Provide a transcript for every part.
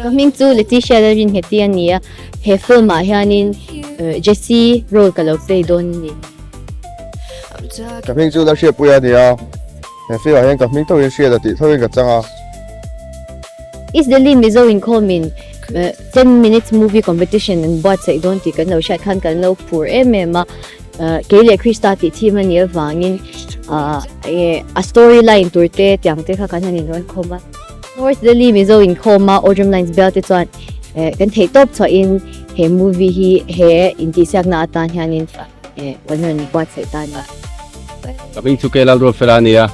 Ka hming chu Letitia Lalringheti a ni a, he film ah hianin Jessie role ka lo play dawn a ni. Ka hming chu Lalhriatpuia a ni a, he film ah hian ka hming tawkin hriat a tih thovin ka chang a. East Delhi Mizo inkhawmin 10 minutes movie competition an buatsaih dawn tih kan lo hriat khan kan lo phur em em a, kei leh Krista tih thim a nih avangin a story line tur te tiang te kha kan han inrawn khawm a. North Delhi Mizo inkhawma Audrey Lines bial te chuan kan theih tawp chhuahin he movie hi he intihsiakna atan hianin kan rawn buatsaih ta a ni. Ka hming chu K Lalruatfela a ni a,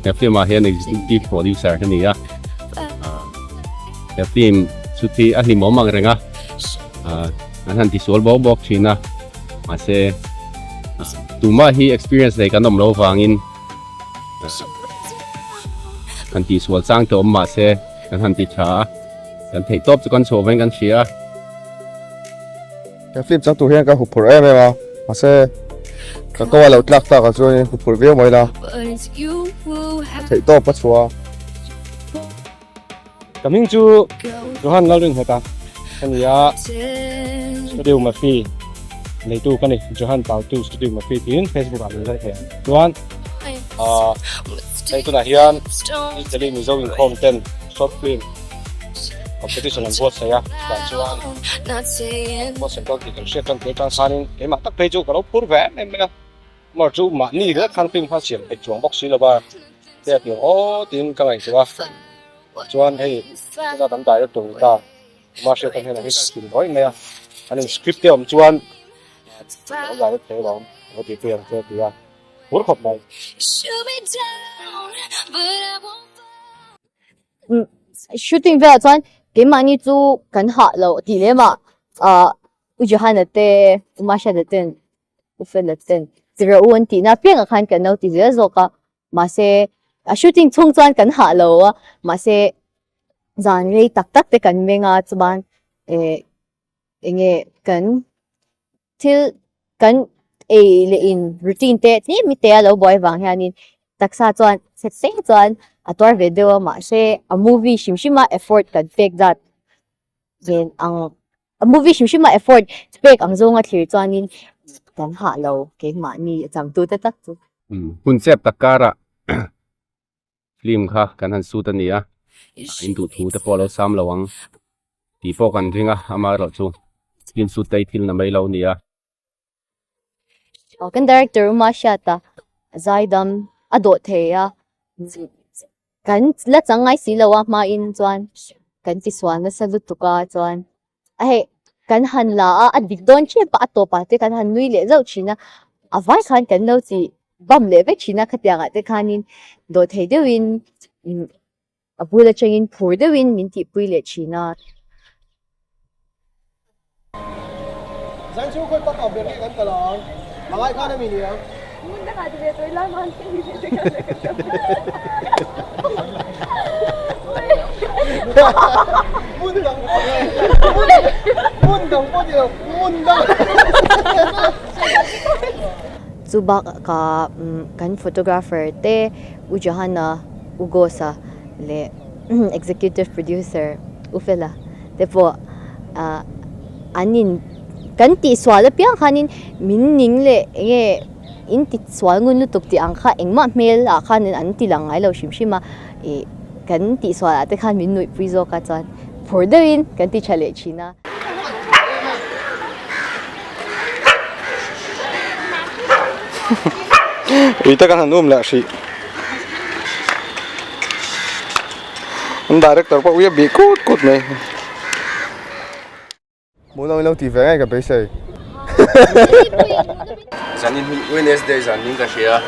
he film ah hian executive producer ka ni a, he film chu thi a hlimawm ang reng a, an han tisual bawk bawk thin a, mahse tumah hi experience nei kan awm loh vangin han tihsual chang te awm mahse kan han ti tha a, kan theih tawp chu kan chhuah vain kan hria a. He film chang tur hian ka huphurh em em a, mahse ka ko a lo tlak tak ah chuan huphurh viau mai la, theih tawp a chhuah a. Ka hming chu Johan Lalringheta ka ni a, Studio Murphy neitu ka ni, Johan Pautu Studio Murphy tiin Facebook ah min zai thei ang. Chuan ahh hei tunah hian East Delhi Mizo inkhawm ten short film competition an buatsaih a, chutah chuan buatsaih dawn tih kan hriat tan tih atang khanin keimah tak phei chu ka lo phur ve em em mai a, Mar chu mahni zel khan film kha siam theih chuang bawk si lo va, te a ti ang aw tiin ka ngaihtuah a, chuan hei tuna kan director ni ta Kumar Hriata hnenah hian ka sim rawih mai a, an in script te awm chuan lo direct thei alawm lo tih pui ang che a ti a, phur khawp mai. Shooting velah chuan keimahni chu kan hah loh tih lem ah ah U Johana te U Mahriata ten U Fela ten tira u an tihna apiangah khan kan lo ti zel zawk a, mahse a shooting chhung chuan kan hah lo a, mahse zan rei tak tak te kan meng a chuan eh eng nge kan thil kan ei leh in routine te tlem te a lo buai vang hianin taksa chuan chhe te chuan a tuar ve deuh a mahse a movie hrim hrim a effort kan pek zat nen ang. A movie hrim hrim a effort pek ang zawnga thlir chuanin kan hah lo keimahni a changtute tak chu. Hun chep tak karah film kha kan han shoot a ni a, in duh thu te pawh a lo sam lo ang tih pawh kan ring a, amaherawhchu film shoot te hi thil na mai lo a ni a. Kan director Uma hriat a zaidam a dawh thei a, kan la chang ngai si lo a hmain chuan kan tisual nasa lutuk a chuan a hei kan han la a, a dik dawn tep a, a tawpah te kan han nui leh zauh thin a, a vai khan kan lo ti bam leh vek thin a khatiang ah te khanin dawh thei deuhin a bul atangin phur deuhin min tihpui leh thin a. Zan chu khawi pak ber nge kan kal ang? Mangai khan a mi ni ang? Hmun dangah ti ve tawh ila man te mi ve te kha ka hria. Hmun dang pawh hmun dang pawh ni lo hmun dang. Chu bakah kan photographer te U Johanna U Gosa leh Executive Producer U Fela te pawh ah an in kan tihsual apiang khanin min ning leh eng nge in tisual ngun lutuk tih ang kha engmah hmel ah khanin an ti lang ngai lo hrim hrim a ih kan tihsual ah te khan min nuihpui zawk a chuan phur deuhin kan ti tha leh thin a. Ui te kan han um leh hrih. An director pawh ui a bih kut kut mai. Hmuhnawm in lo tih ve ngei ka beisei. Zanin hi Wednesday zan in ka hria.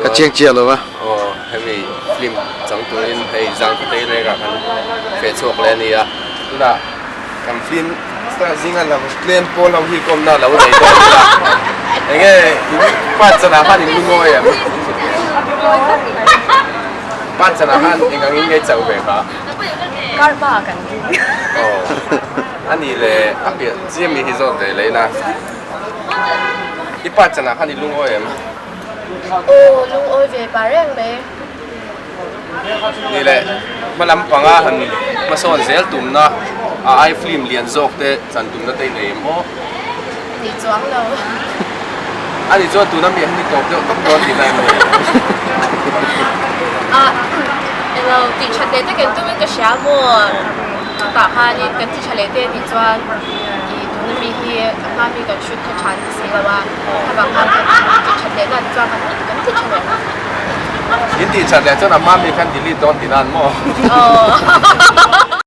Ka chiang chiah lo va. Aw hemi film chang turin hei zang tei reng ah kan feh chhuak leh a ni a. Tunah kan film star zinga lang tlem pawl ho hi kawmna lo nei dawn ila. Enge in part chanah khan in lungawi em? Part chanah khan eng angin nge chauh ve kha? Karma kan ring. Aw a ni le a piah chiah mi hi zawt ve leh ina. I part chanah khan i lungawi em? Aw lungawi ve pah reng mai. Ni le hma lampanga han hmasawn zel tumna a ai film lian zawk te chan tumna te i nei em aw? Ni chuang lo. A ni chuan tuna mi han i tawp deuh tawp dawn tihna em ni? Ah eng lo tih that leh te kan tumin ka hria maw? Chutah khanin kan ti tha leh te anih chuan ih tuna mi hi a hma mi kan shoot kha tha an ti si lo a, khavang khan kan tih that leh na te chuan kan ti tha leh ang. In tih that leh chuan a hma mi khan delete dawn tihna an maw? Aw.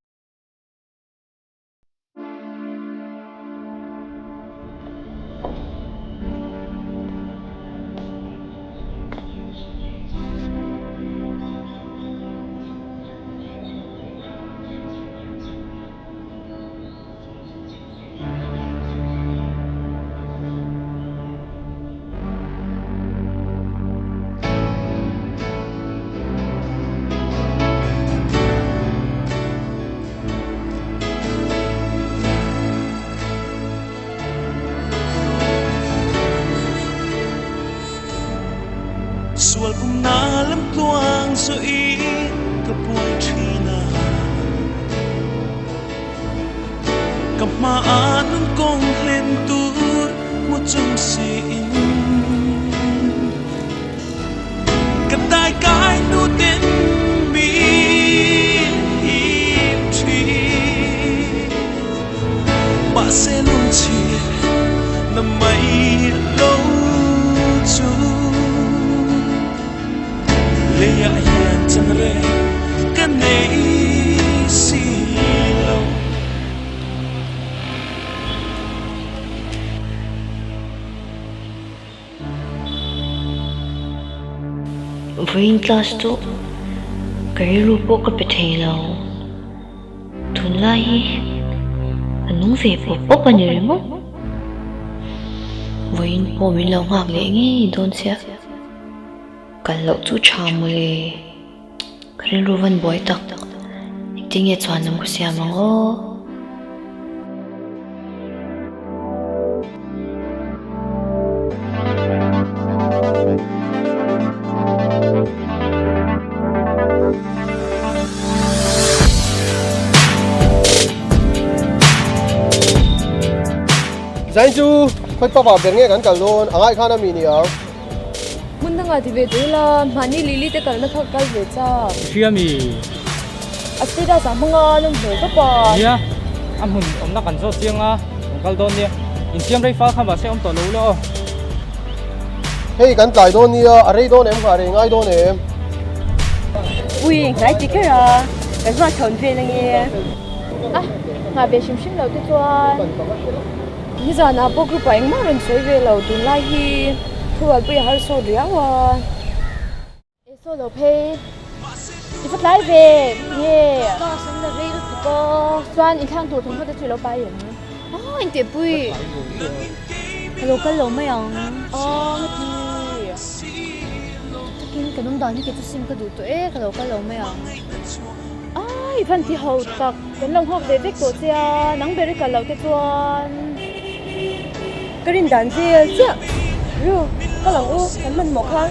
Sual pumna lam tluang zawhin ka buai thin a, ka hmaah nun kawng hlen tur hmu chung siin ka dai kai hnu ten min him thin. Mahse lungchhir na mai lo chu leiah hian chan reng ka nei si lo. Vawiin class chu ka rilru pawh ka pe thei lo. Tunlai hi a nung ve pawp pawp a ni ringawt. Vawiin pawh min lo nghak leh ngei dawn sia. Kal loh chu tha mawle. Ka rilru van buai tak. Engtin nge chuan lam ka siam ang aw. Zain chu khawi papa ber nge kan kal dawn a ngai khan a mi ni ang. Hmun dangah ti ve tawh ila mahni Lily te kalna kha kal ve chak. I hria mi? A status ah hmanga an awm hle tawp a. Nia, a hmun awmna kan zawt chiang a, kan kal dawn nia. Insiam rei fal kha mahse awm tawh lo ula aw. Hei kan tlai dawn nia, a rei dawn em kha a rei ngai dawn em? Ui, ngai ti kher a, kan hma chhawn vel ange. A, nghah ve hrim hrim lo te chuan. Nizanah pawh group ah engmah rawn sawi ve lo, tunlai hi thurualpui a har sawt riau a. E saw lo phei, i va tlai ve nge? Class an la rei lutuk a. Chuan inthlang tur thawmhnaw te chu i lo pai em? Ah intihpui, ka lo kal lo mai ang. Ah nga ti. Takin kan awm dan hi kei chu sim ka duh tawh e, ka lo kal lo mai ang. Ai van ti ho tak, kan lo nghak ve vek tawh che a, nang ber i kal loh te chuan ka rin dan vel chiah. Ru, kal ang u, kan hmanhmawh kha.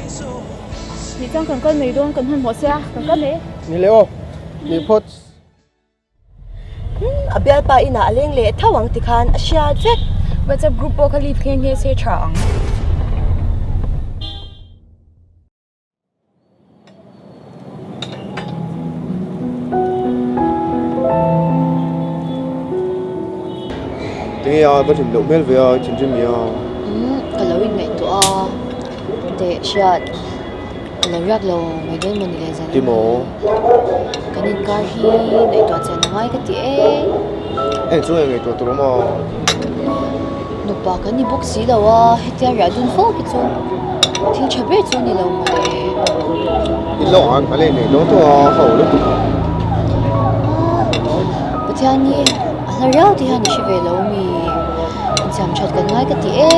Nih chuan kan kal mai dawn, kan hmanhmawh sia, kan kal mai. Ni leh aw, ni phawt. A bialpa inah a leng leh tho ang tikhan a hriat vek. WhatsApp group pawh kha leave nghe nghe se tha ang. Tinge a va hlim loh hmel ve a thinrim i a. Umm ka lo inngaihtuah a teh hriat. Ka lo riak lo mai dawn mawni le zan Ti maw? Kan inkar hi ngaihtuah chian a ngai ka ti e. Eng chu nge ngaihtuah tur awm a? Nupa kan ni bawk si lo a, hetia riah dun fo hi chu thil tha ber chu a ni lo mawle. I lawk ang ka lei nei dawn tawh a, ho lutuk. Pathian hi a hla riau te hian i hre ve lo mi? Insiam that kan ngai ka ti e.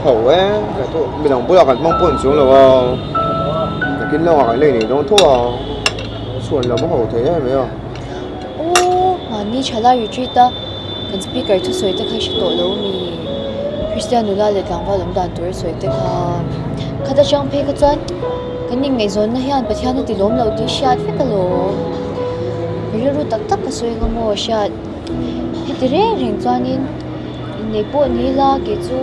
Ho e, midang bulah kan hmang pawh an chuang lo a, nakin lawngah kan lei nei dawn tho a, chhuan lam a ho thei em mai a. Aw, mahni thalai retreat a kan speaker thusawi te kha i hre tawh lo mi? Kristian nula leh tlangval awm dan tur a sawi te kha. Khat atang phei kha chuan kan inngaihzawnna hian Pathian a ti lawm lo tih hriat vek alawm. Ka rilru tak tak ka sawi anga maw hriat. Heti reng reng chuanin innei pawh ni ila kei chu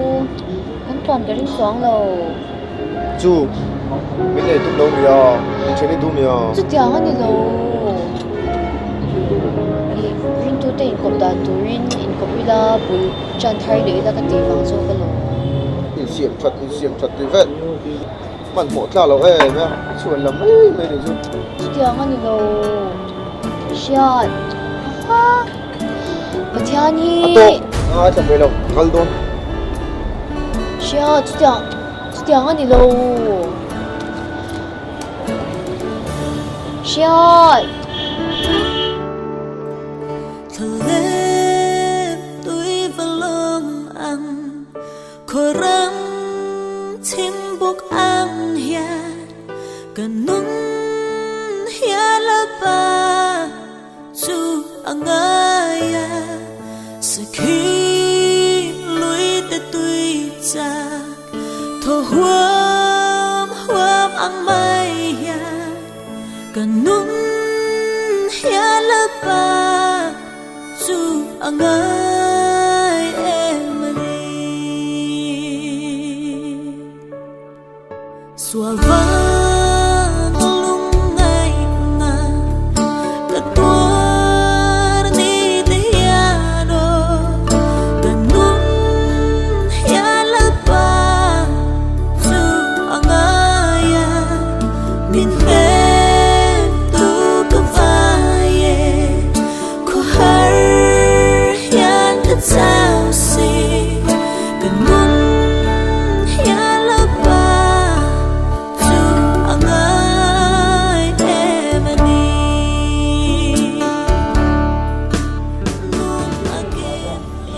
kan tluan ka ring chuang lo. Chu, min nei tum lo mi a, min then i duh mi a. Chutiang a ni lo. Ih, rintute inkawp dan turin inkawp ila bul chan thar leh ila ka tih vang zawk alawm. Insiam that, insiam that tih vel hmanhmawh tlak loh em a, chhuan lam mai mai nih chu. Chutiang a ni lo. Hriat, ha Pathian hi. A tawk, a ngaithla ve lo, ka kal dawn. Hriat, chutiang, chutiang a ni lo. Hriat.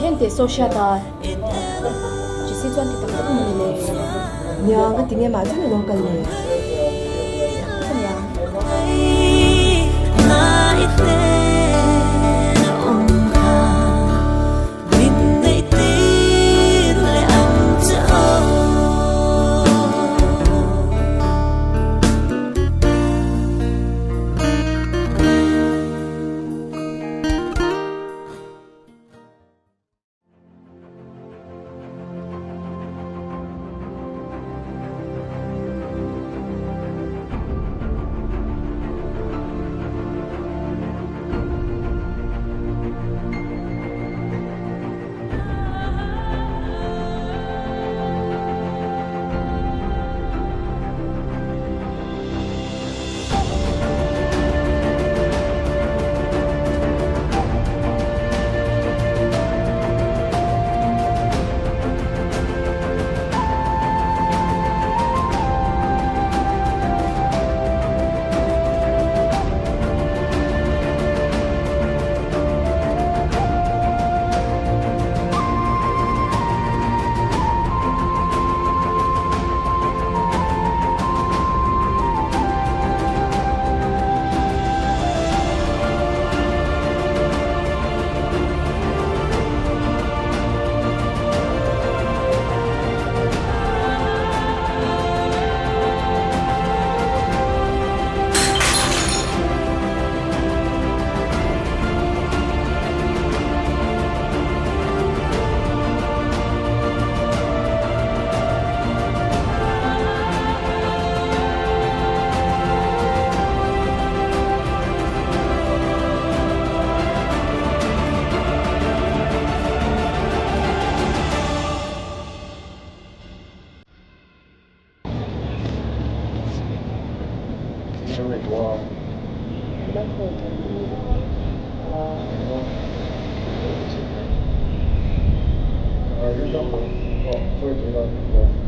Heng teh saw hriat a, Jesse chuan ti tak tak a ni le. Nia, nga ti nge mah chu ni lo kal le. Tak tak a nia. Sorry.